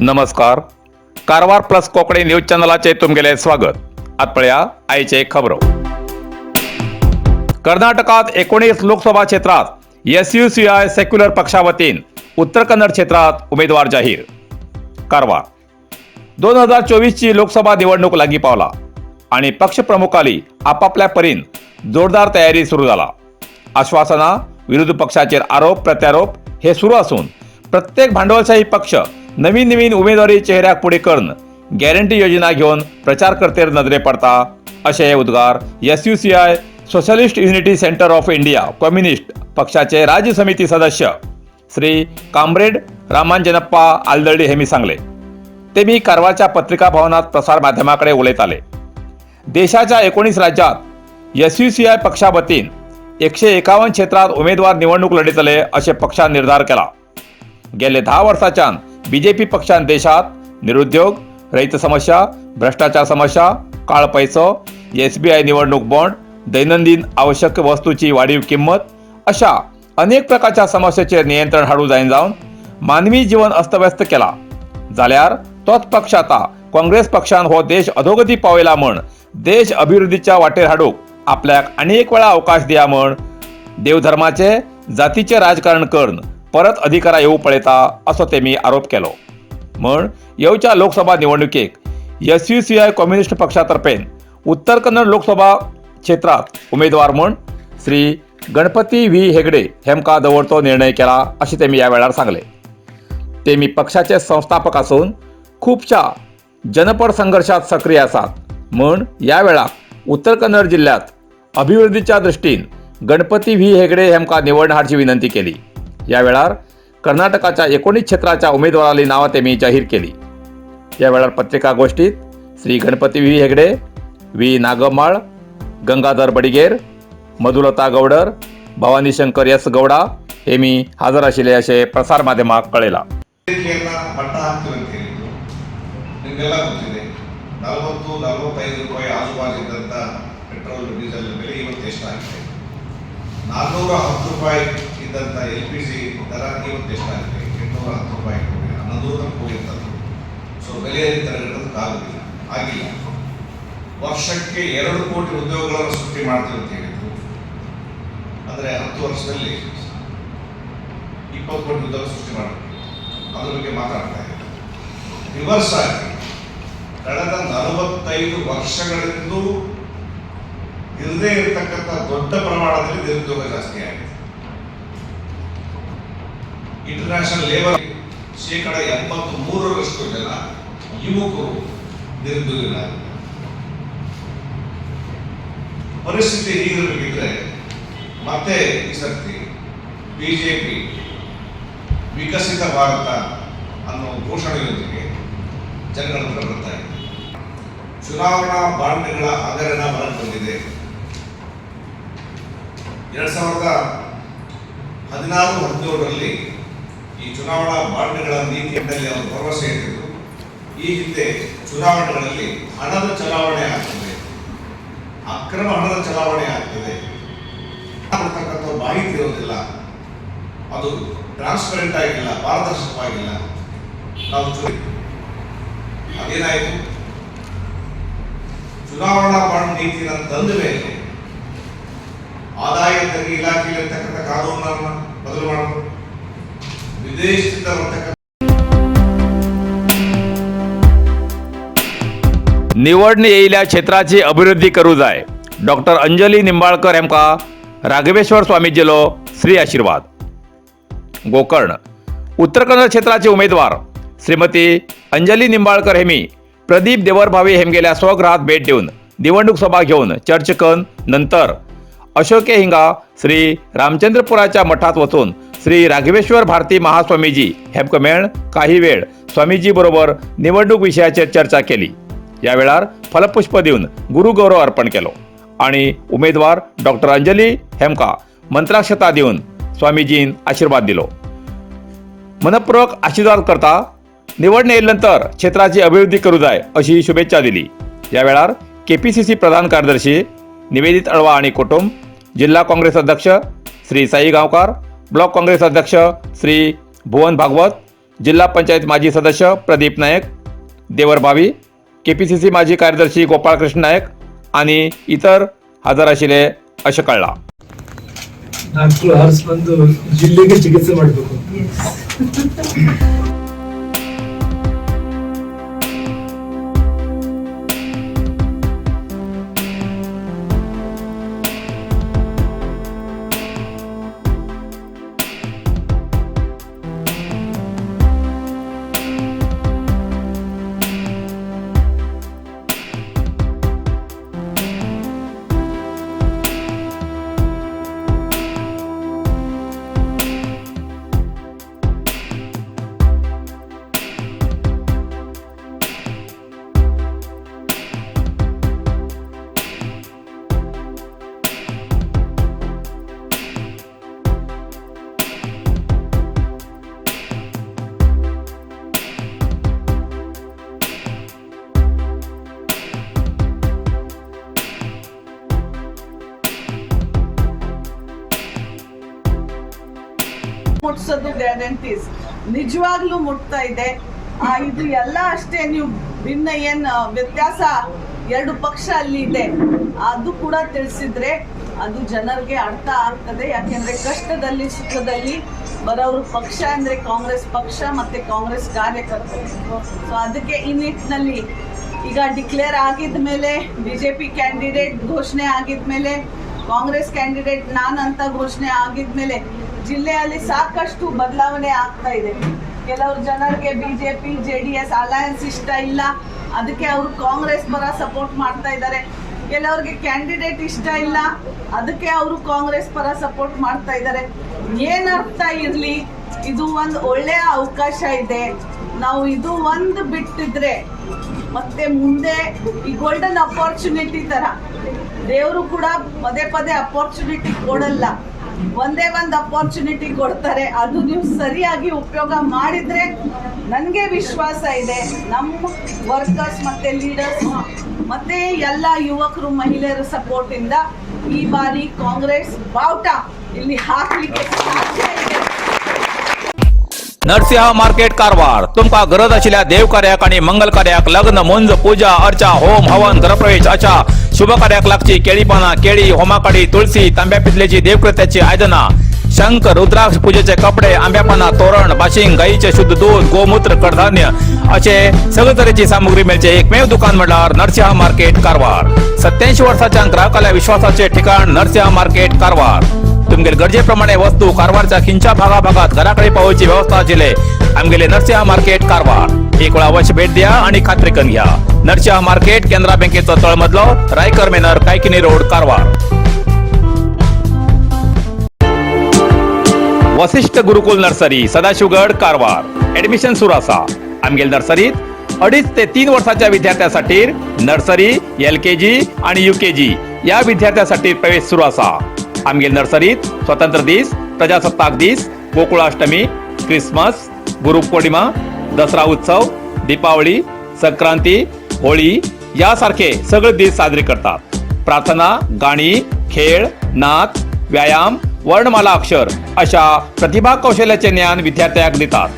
नमस्कार, Karwar plus Konkani news चॅनलाचे तुमगेले स्वागत. आत पळया आयचे खबरो. कर्नाटकात 19 लोकसभा क्षेत्रात एसयूसीआय सेक्युलर पक्षा वतीन उत्तर कन्नड क्षेत्रात उमेदवार जाहीर. कारवार, 2024ची लोकसभा निवडणूक लागीं पावला आणि पक्षप्रमुखाली आपापल्या परीन जोरदार तयारी सुरू जाला. आश्वासना, विरोधी पक्षाचेर आरोप प्रत्यारोप हे सुरू असून प्रत्येक भांडवलशाही पक्ष नवीन नवीन उमेदवारी चेहऱ्याक पुढे करून गॅरंटी योजना घेवन प्रचार करतेर नदरे पडता, अशे हे उद्गार SUCI, socialist unity centre of India communist पक्षाचे राज्य समिती सदस्य श्री काम्रेड रामांजनप्पा आलदळ्ळी हेमी सांगले. ते मी कारवारच्या पत्रिका भवनात प्रसार माध्यमाकडे उलयताले. देशाच्या 19 राज्यात एसयूसीआय पक्षा वतीन 151 क्षेत्रात उमेदवार निवडणूक लढयतले अशें पक्षान निर्धार केला. गेले 10 वर्साच्यान बीजेपी पक्षान देशात निरुद्योग, रयत समस्या, भ्रष्टाचार समस्या, काळ पैसो, एसबीआय निवडणूक बॉन्ड, दैनंदिन आवश्यक वस्तूची वाढीव किंमत अशा अनेक प्रकारच्या समस्येचेर नियंत्रण हाडूं जायना जावन मानवी जीवन अस्तव्यस्त केला. जाल्यार तोच पक्ष आता काँग्रेस पक्षान हो देश अधोगती पावयला म्हण देश अभिवृद्धीच्या वाटेर हाडूंक आपल्याक आनी एक वेळा अवकाश दिया म्हण देवधर्माचे, जातीचे राजकारण करून परत अधिकारा येवंक पळयता असो तेमी आरोप केलो. म्हण येवच्या लोकसभा निवडणुकेक एसयूसीआय कम्युनिस्ट पक्षातर्फेन उत्तर कन्नड लोकसभा क्षेत्रात उमेदवार म्हूण श्री गणपती व्ही हेगडे हेमकां दवरचो निर्णय केला अशें तेमी ह्या वेळार सांगलें. तेमी पक्षाचे संस्थापक आसून खुबशा जनपद संघर्षात सक्रिय आसात म्हूण ह्या वेळार उत्तर कन्नड जिल्ह्यात अभिवृद्धीच्या दृश्टीन गणपती व्ही हेगडे हेमकां निवड हाडची विनंती केली. या वेळार कर्नाटकाच्या 19 क्षेत्राच्या उमेदवाराली नांवां तेमी जाहीर केली. या वेळार पत्रिका गोष्टीत Shri Ganapati V Hegde, V Nagmal, Gangadhar Badiger, Madhulata Goudar, Bhavani Shankar S Gowda हे मी हजर आशिल्ले अशें प्रसार माध्यमाक कळयलां. ಬೇಡಿಕೆಯನ್ನ ಮಟ್ಟ ಹಾಕ್ತೀವಿ ಅಂತ ಹೇಳಿದ್ರು. ನಿಮಗೆಲ್ಲ ಗೊತ್ತಿದೆ, 40, 45 ರೂಪಾಯಿ ಆಜುಬಾಜು ಇದ್ದಂಥ ಪೆಟ್ರೋಲ್, ಡೀಸೆಲ್ ಬೆಲೆ ಇವತ್ತು ಎಷ್ಟಾಗಿದೆ? 410 ರೂಪಾಯಿ ಇದ್ದಂಥ ಎಲ್ಪಿಜಿ ದರ ಇವತ್ತು ಎಷ್ಟಾಗಿದೆ? 810 ರೂಪಾಯಿ ಹೋಗಿದೆ, 11 ತನಕ ಹೋಗಿರ್ತದ್ದು. ಸೊ ಬೆಲೆಯಲ್ಲಿ ತಡೆಗಟ್ಟೋದಕ್ಕಾಗೋದಿಲ್ಲ, ಆಗಿಲ್ಲ. ವರ್ಷಕ್ಕೆ 2 ಕೋಟಿ ಉದ್ಯೋಗಗಳನ್ನು ಸೃಷ್ಟಿ ಮಾಡ್ತೀವಿ ಅಂತ ಹೇಳಿದ್ರು. ಅಂದರೆ 10 ವರ್ಷದಲ್ಲಿ 20 ಕೋಟಿ ಉದ್ಯೋಗ ಸೃಷ್ಟಿ ಮಾಡಬೇಕು. ಅದ್ರ ಬಗ್ಗೆ ಮಾತಾಡ್ತಾ ಇದ್ದಾರೆ. ರಿವರ್ಸ್ ಆಗಿ ಕಳೆದ 45 ವರ್ಷಗಳಿಂದಲೂ ಇರದೇ ಇರತಕ್ಕಂಥ ದೊಡ್ಡ ಪ್ರಮಾಣದಲ್ಲಿ ನಿರುದ್ಯೋಗ ಜಾಸ್ತಿ ಆಗಿದೆ. ಇಂಟರ್ನ್ಯಾಷನಲ್ ಲೇಬರ್ 83%ರಷ್ಟು ಜನ ಯುವಕರು ನಿರುದ್ಯೋಗಿಗಳಾಗಿದ್ದಾರೆ. ಪರಿಸ್ಥಿತಿ ಹೀಗಿರಬೇಕಿದ್ರೆ ಮತ್ತೆ ಈ ಸರ್ತಿ ಬಿಜೆಪಿ ವಿಕಸಿತ ಭಾರತ ಅನ್ನೋ ಘೋಷಣೆಯೊಂದಿಗೆ ಜನಗಳ ಹತ್ರ ಬರ್ತಾ ಇದೆ. ಚುನಾವಣಾ ಬಾಂಡ್ಗಳ ಹಗರಣ ಹೊರಗೆ ಬಂದಿದೆ. 2016-17ರಲ್ಲಿ ಈ ಚುನಾವಣಾ ಬಾಂಡ್ಗಳ ನೀತಿಯಲ್ಲಿ ಅವರು ಭರವಸೆ ಇಟ್ಟಿದ್ರು. ಈ ಹಿಂದೆ ಚುನಾವಣೆಗಳಲ್ಲಿ ಹಣದ ಚಲಾವಣೆ ಆಗ್ತದೆ, ಅಕ್ರಮ ಹಣದ ಚಲಾವಣೆ ಆಗ್ತದೆ, ಕೊಡ್ತಕ್ಕಂಥ ಮಾಹಿತಿ ಇರೋದಿಲ್ಲ, ಅದು ಟ್ರಾನ್ಸ್ಪರೆಂಟ್ ಆಗಿಲ್ಲ, ಪಾರದರ್ಶಕವಾಗಿಲ್ಲ. ನಾವು ಅದೇನಾಯಿತು? ಚುನಾವಣಾ ಬಾಂಡ್ ನೀತಿಯನ್ನು ತಂದ ಮೇಲೆ ಆದಾಯ ತೆರಿಗೆ ಇಲಾಖೆಯಲ್ಲಿರ್ತಕ್ಕಂಥ ಕಾನೂನನ್ನು ಬದಲು ಮಾಡಿದ್ರು. ವಿದೇಶದಿಂದ ಬರ್ತಕ್ಕಂಥ निवडणी येयल्या क्षेत्राची अभिवृद्धी करूं जाय. डॉक्टर अंजली निंबाळकर हेमकां राघवेश्वर स्वामीजीलो श्री आशीर्वाद. गोकर्ण, उत्तर कन्नड क्षेत्राचे उमेदवार श्रीमती अंजली निंबाळकर हेमी प्रदीप देवरभावी हेमगेल्या स्वगृहात भेट दिवन निवडणूक सभा घेवन चर्चा करून नंतर अशोके हिंगा श्री रामचंद्रपुराच्या मठात वचून श्री राघवेश्वर भारती महास्वामीजी हेमकां मेळन काही वेळ स्वामीजी बरोबर निवडणूक विशयाचेर चर्चा केली. या वेळार फलपुष्प दिवन गुरुगौरव अर्पण केलो आणि उमेदवार डॉक्टर अंजली हेमका मंत्राक्षता दिवन स्वामीजीन आशीर्वाद दिलो. मनपूर्वक आशीर्वाद करता निवडणे येयले नंतर क्षेत्राची अभिवृद्धी करूं जाय अशी शुभेच्छा दिली. या वेळार केपीसीसी प्रधान कार्यदर्शी निवेदित अळवा आणि कुटुंब, जिल्हा काँग्रेस अध्यक्ष श्री साई गावकार, ब्लॉक काँग्रेस अध्यक्ष श्री भुवन भागवत. जिल्हा पंचायत माजी सदस्य प्रदीप नायक, देवरभावी, केपीसीसी माजी कार्यदर्शी गोपाळकृष्ण नायक आणि इतर हजर आशिल्ले अशें कळ्ळां. ಡಾಕ್ಟರ್ ಹರ್ಸ್ ಬಂದು ಜಿಲ್ಲೆಗೆ ಚಿಕಿತ್ಸೆ ಮಾಡಬೇಕು. ಮುಟ್ಸೋದು ಗ್ಯಾರಂಟೀಸ್ ನಿಜವಾಗ್ಲೂ ಮುಟ್ತಾ ಇದೆ. ಇದು ಎಲ್ಲ ಅಷ್ಟೇ. ನೀವು ಭಿನ್ನ ಏನ್ ವ್ಯತ್ಯಾಸ ಎರಡು ಪಕ್ಷ ಅಲ್ಲಿ ಇದೆ, ಅದು ಕೂಡ ತಿಳಿಸಿದ್ರೆ ಅದು ಜನರಿಗೆ ಅರ್ಥ ಆಗ್ತದೆ. ಯಾಕೆಂದ್ರೆ ಕಷ್ಟದಲ್ಲಿ ಸುಖದಲ್ಲಿ ಬರೋರು ಪಕ್ಷ ಅಂದ್ರೆ ಕಾಂಗ್ರೆಸ್ ಪಕ್ಷ ಮತ್ತೆ ಕಾಂಗ್ರೆಸ್ ಕಾರ್ಯಕರ್ತರು. ಸೊ ಅದಕ್ಕೆ ಈ ನಿಟ್ಟಿನಲ್ಲಿ ಈಗ ಡಿಕ್ಲೇರ್ ಆಗಿದ ಮೇಲೆ, ಬಿಜೆಪಿ ಕ್ಯಾಂಡಿಡೇಟ್ ಘೋಷಣೆ ಆಗಿದ ಮೇಲೆ, ಕಾಂಗ್ರೆಸ್ ಕ್ಯಾಂಡಿಡೇಟ್ ನಾನಂತ ಘೋಷಣೆ ಆಗಿದ ಮೇಲೆ ಜಿಲ್ಲೆಯಲ್ಲಿ ಸಾಕಷ್ಟು ಬದಲಾವಣೆ ಆಗ್ತಾ ಇದೆ. ಕೆಲವರು ಜನರಿಗೆ ಬಿಜೆಪಿ ಜೆಡಿಎಸ್ ಅಲಯನ್ಸ್ ಇಷ್ಟ ಇಲ್ಲ, ಅದಕ್ಕೆ ಅವರು ಕಾಂಗ್ರೆಸ್ ಪರ ಸಪೋರ್ಟ್ ಮಾಡ್ತಾ ಇದ್ದಾರೆ. ಕೆಲವ್ರಿಗೆ ಕ್ಯಾಂಡಿಡೇಟ್ ಇಷ್ಟ ಇಲ್ಲ, ಅದಕ್ಕೆ ಅವರು ಕಾಂಗ್ರೆಸ್ ಪರ ಸಪೋರ್ಟ್ ಮಾಡ್ತಾ ಇದ್ದಾರೆ. ಏನರ್ಥ ಇರಲಿ, ಇದು ಒಂದು ಒಳ್ಳೆಯ ಅವಕಾಶ ಇದೆ. ನಾವು ಇದು ಒಂದು ಬಿಟ್ಟಿದ್ರೆ ಮತ್ತೆ ಮುಂದೆ ಈ ಗೋಲ್ಡನ್ ಅಪಾರ್ಚುನಿಟಿ ತರ ದೇವರು ಕೂಡ ಪದೇ ಪದೇ ಅಪಾರ್ಚುನಿಟಿ ಕೊಡಲ್ಲ, ಒಂದೇ ಒಂದು ಅಪಾರ್ಚುನಿಟಿ ಕೊಡ್ತಾರೆ. ಅದು ನೀವು ಸರಿಯಾಗಿ ಉಪಯೋಗ ಮಾಡಿದ್ರೆ ನನಗೆ ವಿಶ್ವಾಸ ಇದೆ, ನಮ್ಮ ವರ್ಕರ್ಸ್ ಮತ್ತೆ ಲೀಡರ್ಸ್ ಮತ್ತೆ ಎಲ್ಲ ಯುವಕರು, ಮಹಿಳೆಯರ ಸಪೋರ್ಟ್ ಇಂದ ಈ ಬಾರಿ ಕಾಂಗ್ರೆಸ್ ಬಾವುಟ ಇಲ್ಲಿ ಹಾಕ್ಲಿಕ್ಕೆ ಸಾಧ್ಯ ಇದೆ. नरसिंह मार्केट कारवार. तुमकां गरज आशिल्ल्या देव कार्याक आनी मंगल कार्याक, लग्न, मुंज, पूजा अर्चा, होम हवन, घरप्रवेश अशा शुभ कार्याक लागची केळी पानां, केळी, होमाकाडी, तुळसी, तांब्या पितलेची देवकृत्याची आयदनां, शंख, रुद्राक्ष, पूजेचे कपडे, आंब्या पानां, तोरण, बाशिंग, गायीचे शुद्ध दूध, गोमूत्र, कडधान्य असे सगळे तरेची सामुग्री मेळचे एकमेव दुकान म्हणल्यार नरसिंह मार्केट कारवार. 87 वर्साच्या ग्राहकाल्या विश्वासाचे ठिकाण नरसिंह मार्केट कारवार. तुमगेले गरजेप्रमाणे वस्तू कारवारच्या खिंच्या भागाभागात घराकडे पावोवची व्यवस्था आशिल्ले आमगेले नरसिंह मार्केट कारवार. एक वेळा अवश्य भेट द्या आणि खात्री करून घ्या. नरसिंह मार्केट, केनरा बँकेचो तळमजलो, Raikar manor, Kaikini road, Karwar. Vasishtha Gurukul nursery, Sadashivgad, Karwar. Admission सुरू आसा. आमगेले नर्सरीत 2.5 ते 3 वर्षाच्या विद्यार्थ्यांसाठी नर्सरी, एलकेजी आणि युकेजी या विद्यार्थ्यांसाठी प्रवेश सुरू आसा. आमगेले नर्सरीत स्वतंत्र दीस, प्रजासत्ताक दीस, गोकुळाष्टमी, क्रिसमस, गुरुपौर्णिमा, दसरा उत्सव, दीपावली, संक्रांती, होळी यासारखे सगळे दीस साजरे करतात. प्रार्थना, गाणी, खेळ, नाच, व्यायाम, वर्णमाला, अक्षर अशा प्रतिभा कौशल्याचे ज्ञान विद्यार्थ्यांक दितात.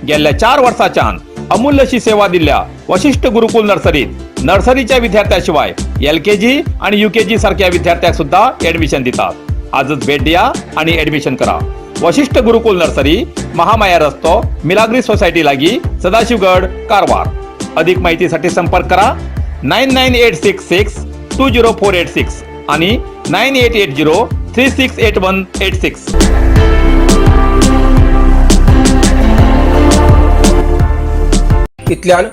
गेल्या 4 वर्साच्यान अमूल्य अशी सेवा दिल्ल्या वशिष्ठ गुरुकुल नर्सरीत नर्सरीच्या विद्यार्थ्याशिवाय एलकेजी आणि युकेजी सारख्या विद्यार्थ्याक सुद्धा ऍडमिशन दितात. आजच भेट द्या आणि ऍडमिशन करा. वशिष्ठ गुरुकुल नर्सरी, महामाया रस्तो, मिलाग्री सोसायटी लागी, सदाशिवगड, कारवार. अधिक माहितीसाठी संपर्क करा 9986620486 आणि 9880368186. इतल्यान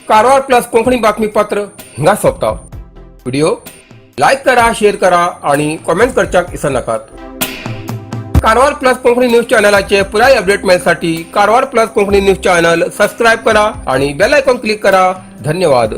कारवार प्लस कोंकणी बातमीपत्र हिंगा सोंपता. व्हिडिओ लायक करा, शेअर करा आणि कॉमेंट करच्याक विसरनाकात. कारवार प्लस कोंकणी न्यूज चॅनलाचे पुराय अपडेट मेळसाठी Karwar plus Konkani news channel subscribe करा आणि बेल आयकॉन क्लिक करा. धन्यवाद.